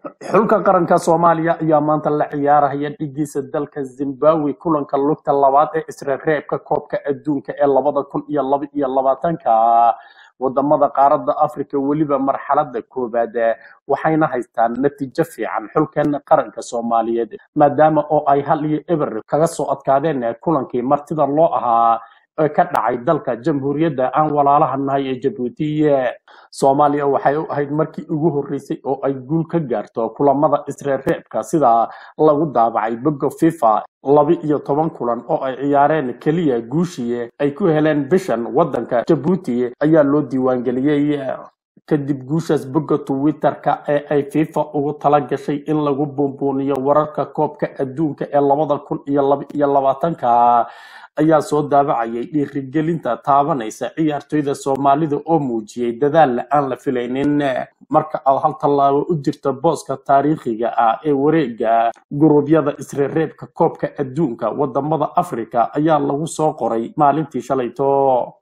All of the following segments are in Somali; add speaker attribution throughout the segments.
Speaker 1: Xulka qaranka Soomaaliya ayaa maanta la ciyaaraya dhigiisa dalka Zimbabwe kulanka lugta labaad ee isreebreebka koobka adduunka ee 2022 wadamada qaaradda Afrika, weliba marxaladda koowaad. Waxayna haystaan natiijo fiican xulkan qaranka Soomaaliyeed, maadaama oo ay 1-0 kaga soo adkaadeen kulankii martida loo ahaa ee ka dhacay dalka Jamhuuriyadda aan walaalaha nahay ee Jabuuti. Soomaaliya waxay u ahayd markii ugu horreysay oo ay guul ka gaarto kulamada isreebreebka, sida lagu daabacay bogga FIFA. 12 kulan oo ay ciyaareen, keliya guushii ay ku heleen bishan waddanka Jabuuti ayaa loo diiwaangeliyey. Kadib guushaas, bogga Twitter-ka ee ay FIFA ugu tala gashay in lagu buunbuuniyo wararka koobka adduunka ee 2022 ayaa soo daabacayay dhiirigelinta taabanaysa ciyaartoyda Soomaalida oo muujiyey dadaal aan la filaynin. Marka aad hal tallaabo u jirto booska taariikhiga ah ee wareega guruubyada isreebreebka koobka adduunka wadamada Afrika, ayaa lagu soo qoray maalintii shalayto.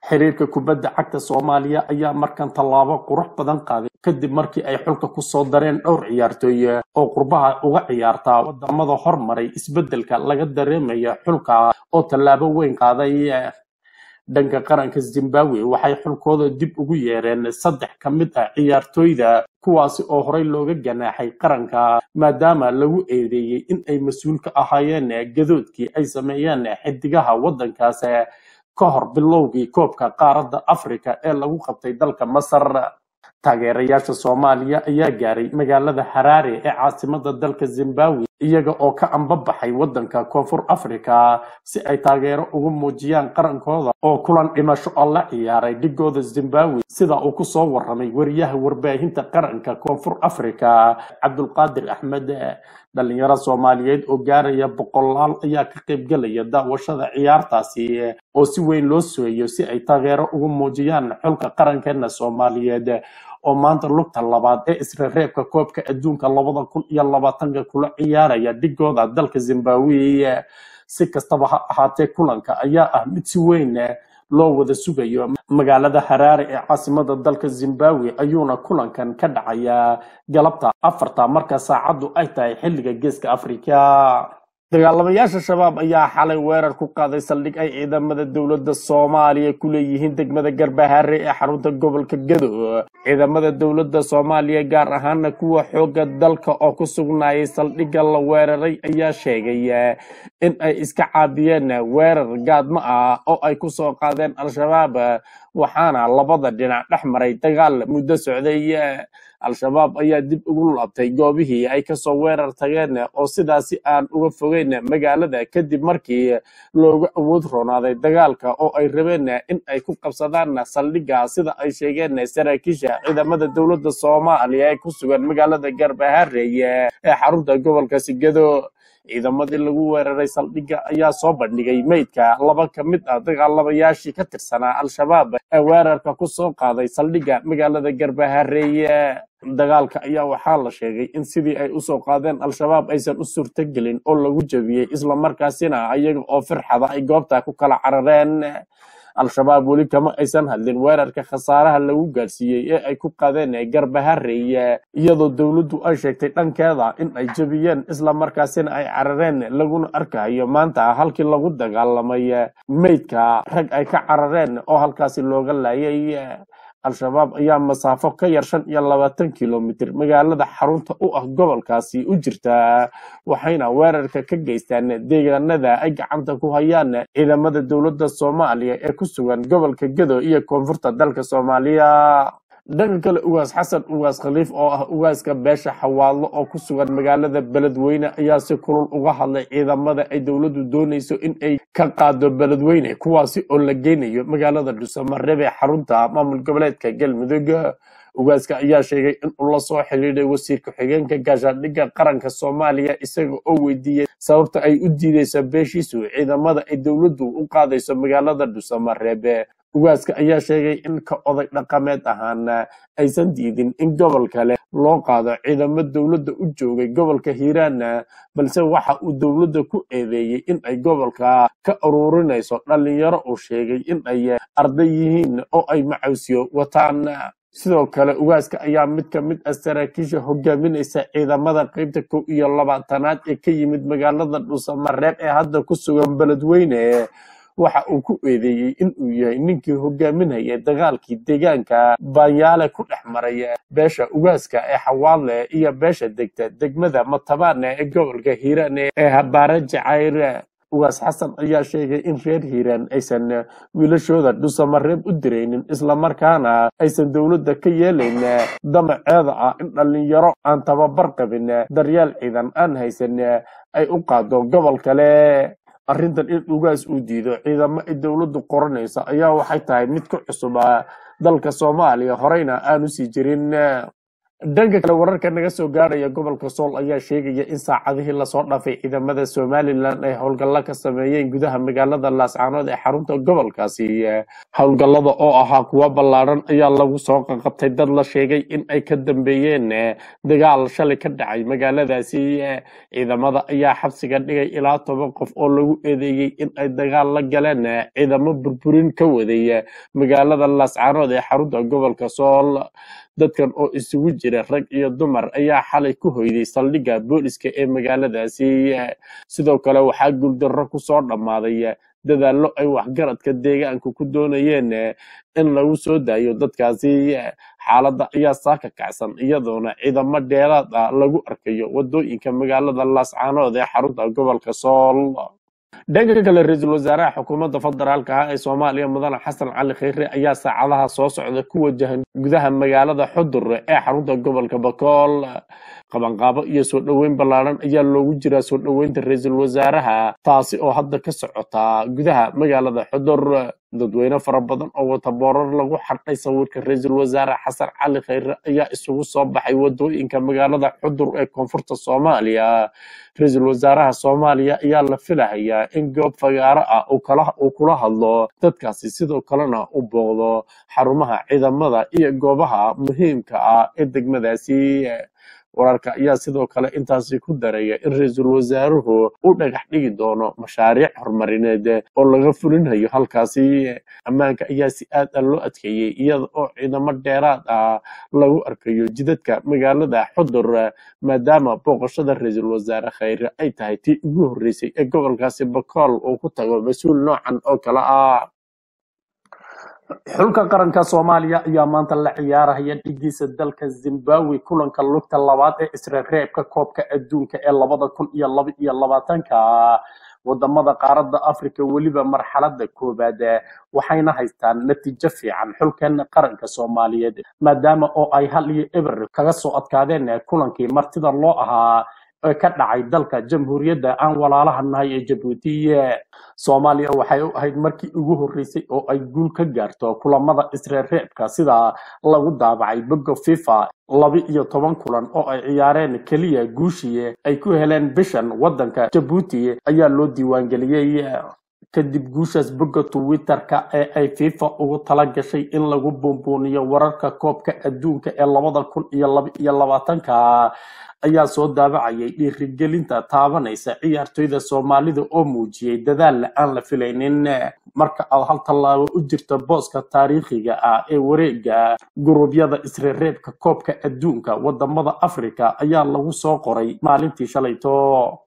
Speaker 1: Xiriirka kubadda cagta Soomaaliya ayaa markan tallaabo qurux badan qaaday kadib markii ay xulka ku soo dareen dhowr ciyaartooy oo qurbaha uga ciyaarta wadamada hormaray. Isbeddelka laga dareemayo xulka oo tallaabo weyn qaaday. Dhanka qaranka Zimbabwe, waxay xulkooda dib ugu yeereen saddex ka mid ah ciyaartooyda, kuwaasi oo horey looga ganaaxay qaranka, maadaama lagu eedeeyey in ay mas-uul ka ahaayeen gadoodkii ay sameeyeen xidigaha waddankaas ka hor bilowgii koobka qaaradda Afrika ee lagu qabtay dalka Masar. Taageerayaasha Soomaaliya ayaa gaaray magaalada Harare ee caasimada dalka Zimbabwe, iyaga oo ka ambabaxay waddanka Koonfur Afrika, si ay taageero ugu muujiyaan qarankooda oo kulan dhimasho oo la ciyaaray dhigooda Zimbabwe, sida uu ku soo warramay wariyaha warbaahinta qaranka Koonfur Afrika, Cabdulqaadir Axmed. Dhalinyaro Soomaaliyeed oo gaaraya boqolaal ayaa ka qaybgalaya daawashada ciyaartaasi oo si weyn loo sugayo, si ay taageero ugu muujiyaan xulka qarankeena Soomaaliyeed oo maanta lugta labaad ee isreebreebka koobka adduunka 2020 kula ciyaaraya dhigooda dalka Zimbabwe. Si kastaba ha ahaatee, kulanka ayaa ah mid si weyn loo wada sugayo. Magaalada Harare ee caasimada dalka Zimbabwe ayuuna kulankan ka dhacayaa galabta 4 marka saacaddu ay tahay xilliga Geeska Afrika. Dagaalamayaasha Shabaab ayaa xalay weerar ku qaaday saldhig ay ciidamada dowladda Soomaaliya ku leeyihiin degmada Garbaharre ee xarunta gobolka Gado. Ciidamada dowladda Soomaaliya, gaar ahaana kuwa xoogga dalka oo ku sugnaayay saldhigga la weeraray, ayaa sheegay in ay iska caabiyeen weerar gaadmo ah oo ay ku soo qaadeen Al-Shabaab, waxaana labada dhinac dhex maray dagaal muddo socday. Al-Shabaab ayaa dib ugu laabtay goobihii ay kasoo weerar tageen oo sidaasi aan uga fogeyn magaalada, kadib markii looga awood roonaaday dagaalka oo ay rabeen in ay ku qabsadaan saldhigga, sida ay sheegeen saraakiisha ciidamada dowladda Soomaaliya ee ku sugan magaalada Garbaharey ee xarunta gobolka Sigado. Ciidamadii lagu weeraray saldhigga ayaa soo bandhigay meydka laba ka mid ah dagaalamayaashii ka tirsanaa Al-Shabaab ee weerarka ku soo qaaday saldhigga magaalada Garbaharey. Dagaalka ayaa waxaa la sheegay in sidii ay usoo qaadeen Al-Shabaab aysan u suurtagelin oo lagu jabiyey, islamarkaasina iyaga oo firxada ay goobta ku kala carareen. Al-Shabaab weli kama aysan hadlin weerarka khasaaraha lagu gaarsiiyey ee ay ku qaadeen Garbaharey, iyadoo dowladdu ay sheegtay dhankeeda in ay jabiyeen islamarkaasina ay carareen, laguna arkayo maanta halkii lagu dagaalamay meydka rag ay ka carareen oo halkaasi looga laayay. Al-Shabaab ayaa masaafo ka yar 25 kilomitir magaalada xarunta u ah gobolkaasi u jirta, waxayna weerarka ka geystaan deegaanada ay gacanta ku hayaan ciidamada dowladda Soomaaliya ee ku sugan gobolka Gado iyo koonfurta dalka Soomaaliya. Dhanka kale, Ugaas Xasan Ugaas Khaliif oo ah ugaaska beesha Xawaadlo oo ku sugan magaalada Beledweyne ayaa si kulul uga hadlay ciidamada ay dowladdu doonayso in ay ka qaado Beledweyne, kuwaasi oo la geynayo magaalada Dhuusamareeb ee xarunta maamul goboleedka Galmudug. Ugaaska ayaa sheegay in uu la soo xiriiray wasiir ku-xigeenka gaashaandhigga qaranka Soomaaliya, isaga oo weydiiyey sababta ay u diideyso beeshiisu ciidamada ay dowladdu u qaadayso magaalada Dhuusamareeb. Ugaaska ayaa sheegay in ka oday dhaqameed ahaan aysan diidin in gobol kale loo qaado ciidamo dowladda u joogay gobolka Hiiraan, balse waxa uu dowladda ku eedeeyey in ay gobolka ka ururinayso dhalinyaro uu sheegay in ay arday yihiin oo ay macawsiyo wataan. Sidoo kale ugaaska ayaa mid ka mid ah saraakiisha hogaaminaysa ciidamada qaybta 21aad ee ka yimid magaalada Dhuusamareeb ee hadda ku sugan Beledweyne waxa uu ku eedeeyey in uu yahay ninkii hogaaminayay dagaalkii deegaanka Baanyaale ku dhex maray beesha ugaaska ee Xawaadle iyo beesha degta degmada Matabaane ee gobolka Hiiraan ee Habaare Jacayr. Ugaas Xasan ayaa sheegay in reer Hiiraan aysan wiilashooda Dhuusamareeb u diraynin, islamarkaana aysan dowladda ka yeelayn damaceeda ah in dhalinyaro aan tababar qabin, daryeel ciidan aan haysan ay u qaado gobol kale. Arrintan in ugaas uu diido ciidamo ay dowladdu qoranayso ayaa waxay tahay mid ku cusub dalka Soomaaliya, horeyna aanu sii jirin. Dhanka kale, wararka naga soo gaaraya gobolka Sool ayaa sheegaya in saacadihii lasoo dhaafay ciidamada Somalilan ay howlgallo ka sameeyeen gudaha magaalada Laascaanood ee xarunta gobolkaasi. Howlgallada oo ahaa kuwo ballaaran ayaa lagu soo qaqabtay dad la sheegay in ay ka dambeeyeen dagaal shalay ka dhacay magaaladaasi. Ciidamada ayaa xabsiga dhigay ilaa 10 qof oo lagu eedeeyey in ay dagaal la galeen ciidamo burburin ka waday magaalada Laascaanood ee xarunta gobolka Sool. Dadkan oo isugu jira rag iyo dumar ayaa xalay ku hoyday saldhigga booliska ee magaaladaasi. Sidoo kale waxaa guuldarro ku soo dhammaaday dadaallo ay waxgaradka deegaanka ku doonayeen in lagu soo daayo dadkaasi. Xaaladda ayaa saaka kacsan, iyadoona ciidamo dheeraad ah lagu arkayo wadooyinka magaalada Laascaanood ee xarunta gobolka Sool. Dhanka kale, ra-iisul wasaaraha xukuumadda federaalka ah ee Soomaaliya Mudane Xasan Cali Kheyre ayaa saacadaha soo socda ku wajahan gudaha magaalada Xudur ee xarunta gobolka Bakool. Qabanqaabo iyo soo dhoweyn ballaaran ayaa loogu jiraa soo dhoweynta ra-iisul wasaaraha, taasi oo hadda ka socota gudaha magaalada Xudur. Dadweyne fara badan oo wata boorar lagu xardhay sawirka ra-iisul wasaare Xasan Cali Kheyre ayaa isugu soo baxay wadooyinka magaalada Xudur ee koonfurta Soomaaliya. Ra-iisul wasaaraha Soomaaliya ayaa la filahayaa in goob fagaaro ah uu kula hadlo dadkaasi, sidoo kalena u booqdo xarumaha ciidamada iyo goobaha muhiimka ah ee degmadaasi. Wararka ayaa sidoo kale intaasi ku daraya in ra-iisul wasaaruhu u dhagax dhigi doono mashaariic horumarineed oo laga fulinayo halkaasi. Ammaanka ayaa si aad ah loo adkeeyey, iyada oo ciidamo dheeraad ah lagu arkayo jidadka magaalada Xudur, maadaama booqashada ra-iisul wasaare Kheyre ay tahay tii ugu horreysay ee gobolkaasi Bakool uu ku tago mas-uul noocan oo kale ah. Xulka qaranka Soomaaliya ayaa maanta la ciyaaraya dhigiisa dalka Zimbabwe kulanka lugta labaad ee isreebreebka koobka adduunka ee 2022 wadamada qaaradda Afrika, weliba marxaladda koowaad. Waxayna haystaan natiijo fiican xulkan qaranka Soomaaliyeed, maadaama oo ay 1-0 kaga soo adkaadeen kulankii martida loo ahaa ee ka dhacay dalka Jamhuuriyadda aan walaalaha nahay ee Jabuuti. Soomaaliya waxay u ahayd markii ugu horreysay oo ay guul ka gaarto kulamada isreebreebka, sida lagu daabacay bogga FIFA. 12 kulan oo ay ciyaareen, keliya guushii ay ku heleen bishan waddanka Jabuuti ayaa loo diiwaangeliyey. Kadib guushaas, bogga Twitter-ka ee ay FIFA ugu tala gashay in lagu buunbuuniyo wararka koobka adduunka ee 2022 ayaa soo daabacayay dhiirigelinta taabanaysa ciyaartoyda Soomaalida oo muujiyey dadaal aan la filaynin. Marka aad hal tallaabo u jirto booska taariikhiga ah ee wareega guruubyada isreebreebka koobka adduunka wadamada Afrika, ayaa lagu soo qoray maalintii shalayto.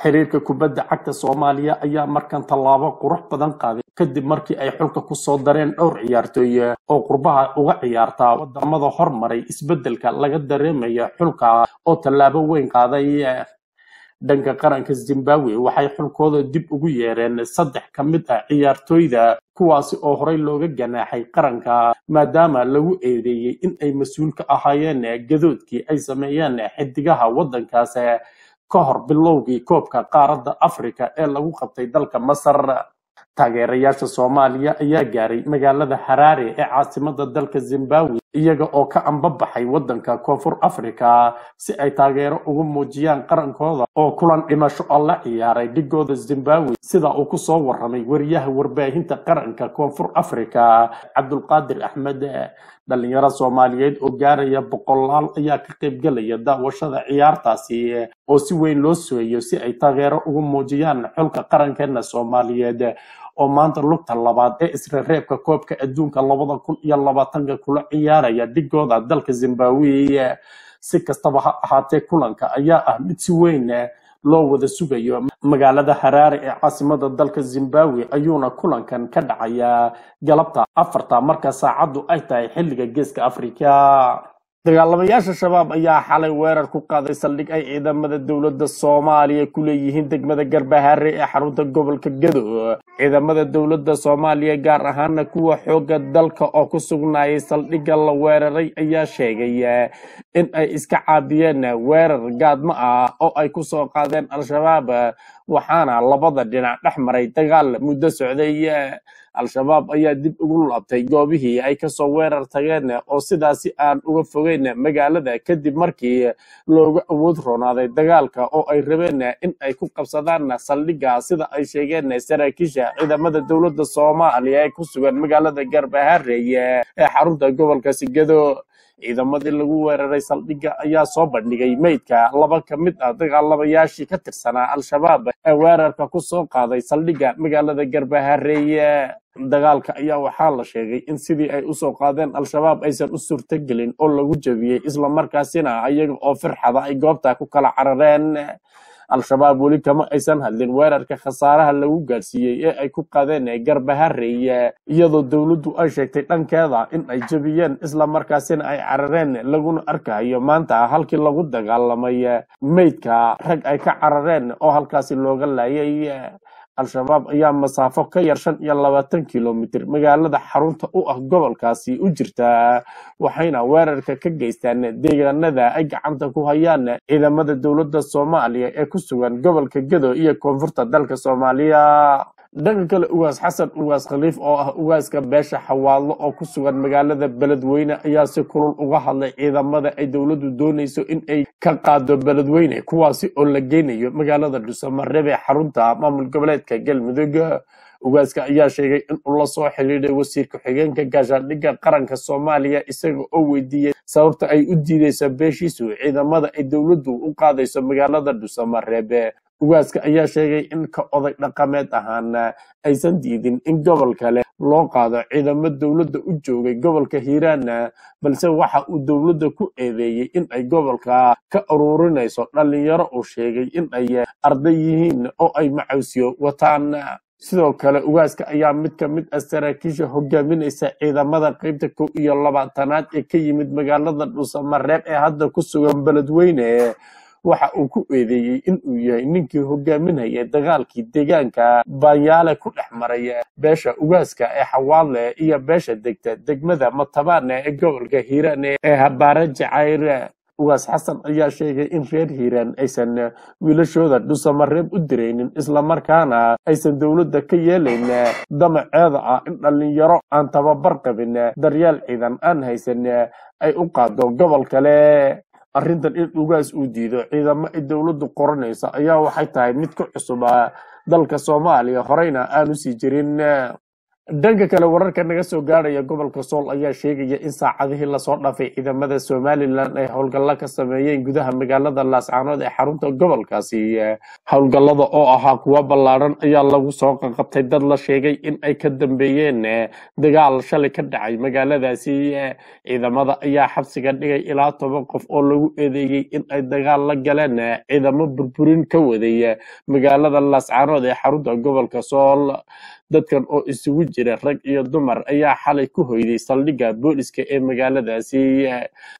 Speaker 1: Xiriirka kubadda cagta Soomaaliya ayaa markan tallaabo qurux badan qaaday kadib markii ay xulka ku soo dareen dhowr ciyaartoy oo qurbaha uga ciyaarta wadamada hormaray. Isbeddelka laga dareemaya xulka oo tallaabo weyn qaaday. Dhanka qaranka Zimbabwe waxay xulkooda dib ugu yeereen 3 ka mid ah ciyaartoyda, kuwaasi oo horey looga ganaaxay qaranka maadaama lagu eedeeyey in ay mas-uul ka ahaayeen gadoodkii ay sameeyeen xidigaha waddankaas ka hor bilowgii koobka qaaradda Afrika ee lagu qabtay dalka Masar. Taageerayaasha Soomaaliya ayaa gaaray magaalada Harare ee caasimadda dalka Zimbabwe, iyaga oo ka ambabaxay waddanka Koonfur Afrika si ay taageero ugu muujiyaan qarankooda oo kulan dhimasho oo la ciyaaray dhigooda Zimbabwe, sida uu ku soo warramay wariyaha warbaahinta qaranka Koonfur Afrika Cabdulqaadir Axmed. Dhalinyaro Soomaaliyeed oo gaaraya boqolaal ayaa ka qaybgalaya daawashada ciyaartaasi oo si weyn loo sugayo si ay taageero ugu muujiyaan xulka qarankeena Soomaaliyeed oo maanta lugta labaad ee isreebka koobka adduunka 2020 kula ciyaaraya dhigooda dalka Zimbabwe. Si kastaba ha ahaatee, kulanka ayaa ah mid si weyn loo wada sugayo. Magaalada Harare ee caasimada dalka Zimbabwe ayuuna kulankan ka dhacayaa galabta 4 marka saacadu ay tahay xilliga Geeska Afrika. Dagaalamayaasha Shabaab ayaa xalay weerar ku qaaday saldhig ay ciidamada dowladda Soomaaliya ku leeyihiin degmada Garbaharre ee xarunta gobolka Gedo. Ciidamada dowladda Soomaaliya, gaar ahaana kuwa xoogga dalka oo ku sugnaayay saldhigga la weeraray, ayaa sheegay in ay iska caabiyeen weerar gaadmo ah oo ay ku soo qaadeen Al-Shabaab, waxaana labada dhinac dhex maray dagaal muddo socday. Al-Shabaab ayaa dib ugu laabtay goobihii ay kasoo weerar tageen oo sidaasi aan uga fogeyn magaalada, kadib markii looga awood roonaaday dagaalka oo ay rabeen in ay ku qabsadaan saldhigga, sida ay sheegeen saraakiisha ciidamada dowladda Soomaaliya ee ku sugan magaalada Garbaharre ee xarunta gobolka Gedo. Ciidamadii lagu weeraray saldhigga ayaa soo bandhigay meydka laba ka mid ah dagaalamayaashii ka tirsanaa Al-Shabaab ee weerarka ku soo qaaday saldhigga magaalada Garbaharre. Dagaalka ayaa waxaa la sheegay in sidii ay usoo qaadeen Al-Shabaab aysan u suurtagelin oo lagu jabiyey, islamarkaasina iyaga oo firxada ay goobta ku kala carareen. Al-Shabaab weli kama aysan hadlin weerarka khasaaraha lagu gaarsiiyey ee ay ku qaadeen Garbaharre, iyadoo dowladdu ay sheegtay dhankeeda in ay jabiyeen islamarkaasina ay carareen, laguna arkayo maanta halkii lagu dagaalamay meydka rag ay ka carareen oo halkaasi looga laayay. Al-Shabaab ayaa masaafo ka yar 25 kilomitir magaalada xarunta u ah gobolkaasi u jirta, waxayna weerarka ka geystaan deegaanada ay gacanta ku hayaan ciidamada dowladda Soomaaliya ee ku sugan gobolka Gedo iyo koonfurta dalka Soomaaliya. Dhanka kale, Ugaas Xasan Ugaas Khaliif oo ah ugaaska beesha Xawaadlo oo ku sugan magaalada Beledweyne ayaa si kulul uga hadlay ciidamada ay dowladdu doonayso in ay ka qaado Beledweyne, kuwaasi oo la geynayo magaalada Dhuusamareeb ee xarunta maamul goboleedka Galmudug. Ugaaska ayaa sheegay in uu la soo xiriiray wasiir ku-xigeenka gaashaandhigga qaranka Soomaaliya, isaga oo weydiiyey sababta ay u diideyso beeshiisu ciidamada ay dowladdu u qaadayso magaalada Dhuusamareeb. Ugaaska ayaa sheegay in ka oday dhaqameed ahaan aysan diidin in gobol kale loo qaado ciidamo dowladda u joogay gobolka Hiiraan, balse waxa uu dowladda ku eedeeyey in ay gobolka ka ururinayso dhalinyaro uu sheegay in ay arday yihiin oo ay macawsiyo wataan. Sidoo kale, ugaaska ayaa mid ka mid ah saraakiisha hogaaminaysa ciidamada qaybta 21aad ee ka yimid magaalada Dhuusamareeb ee hadda ku sugan Beledweyne waxa uu ku eedeeyey in uu yahay ninkii hogaaminayay dagaalkii deegaanka Baanyaale ku dhex maray beesha ugaaska ee Xawaadle iyo beesha degta degmada Matabaane ee gobolka Hiiraan ee Habaare Jacayr. Ugaas Xasan ayaa sheegay in reer Hiiraan aysan wiilashooda Dhuusamareeb u diraynin, islamarkaana aysan dowladda ka yeelayn damaceeda ah in dhalinyaro aan tababar qabin, daryeel ciidan aan haysan ay u qaado gobol kale. Arrintan in ugaas uu diido ciidamo ay dowladdu qoranayso ayaa waxay tahay mid ku cusub dalka Soomaaliya, horeyna aanu sii jirin. Dhanka kale, wararka naga soo gaaraya gobolka Sool ayaa sheegaya in saacadihii lasoo dhaafay ciidamada Somalilan ay howlgallo ka sameeyeen gudaha magaalada Laascaanood ee xarunta gobolkaasi. Howlgallada oo ahaa kuwo ballaaran ayaa lagu soo qaqabtay dad la sheegay in ay ka dambeeyeen dagaal shalay ka dhacay magaaladaasi. Ciidamada ayaa xabsiga dhigay ilaa 10 qof oo lagu eedeeyey in ay dagaal la galeen ciidamo burburin ka waday magaalada Laascaanood ee xarunta gobolka Sool. Dadkan oo isugu jira rag iyo dumar ayaa xalay ku hoyday saldhigga booliska ee magaaladaasi.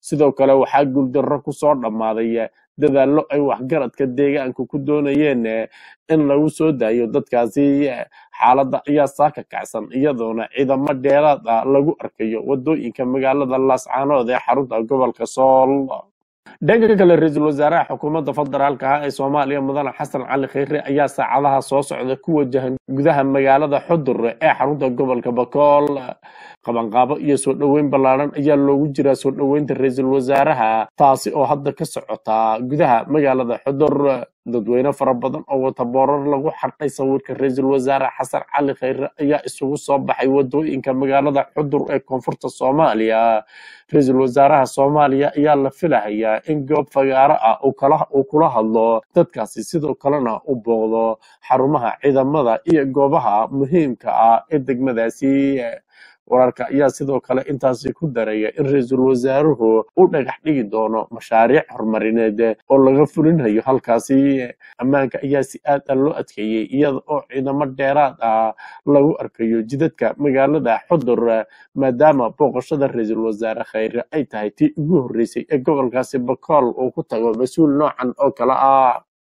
Speaker 1: Sidoo kale, waxaa guuldarro ku soo dhammaaday dadaallo ay waxgaradka deegaanka ku doonayeen in lagu soo daayo dadkaasi. Xaaladda ayaa saaka kacsan, iyadoona ciidamo dheeraad ah lagu arkayo wadooyinka magaalada Laascaanood ee xarunta gobolka Sool. Dhanka kale, ra-iisul wasaaraha xukuumadda federaalka ah ee Soomaaliya Mudane Xasan Cali Kheyre ayaa saacadaha soo socda ku wajahan gudaha magaalada Xudur ee xarunta gobolka Bakool. Qabanqaabo iyo soo dhoweyn ballaaran ayaa loogu jiraa soo dhoweynta ra-iisul wasaaraha, taasi oo hadda ka socota gudaha magaalada Xudur. Dadweyne fara badan oo wata boorar lagu xardhay sawirka ra-iisul wasaare Xasan Cali Khayre ayaa isugu soo baxay wadooyinka magaalada Xudur ee koonfurta Soomaaliya. Ra-iisul wasaaraha Soomaaliya ayaa la filahayaa in goob fagaaro ah uu kula hadlo dadkaasi, sidoo kalena u booqdo xarumaha ciidamada iyo goobaha muhiimka ah ee degmadaasi. Wararka ayaa sidoo kale intaasi ku daraya in ra-iisul wasaaruhu u dhagax dhigi doono mashaariic horumarineed oo laga fulinayo halkaasi. Ammaanka ayaa si aad ah loo adkeeyey, iyada oo ciidamo dheeraad ah lagu arkayo jidadka magaalada Xudur, maadaama booqashada ra-iisul wasaare Khayre ay tahay tii ugu horreysay ee gobolkaasi Bakool uu ku tago mas-uul noocan oo kale ah.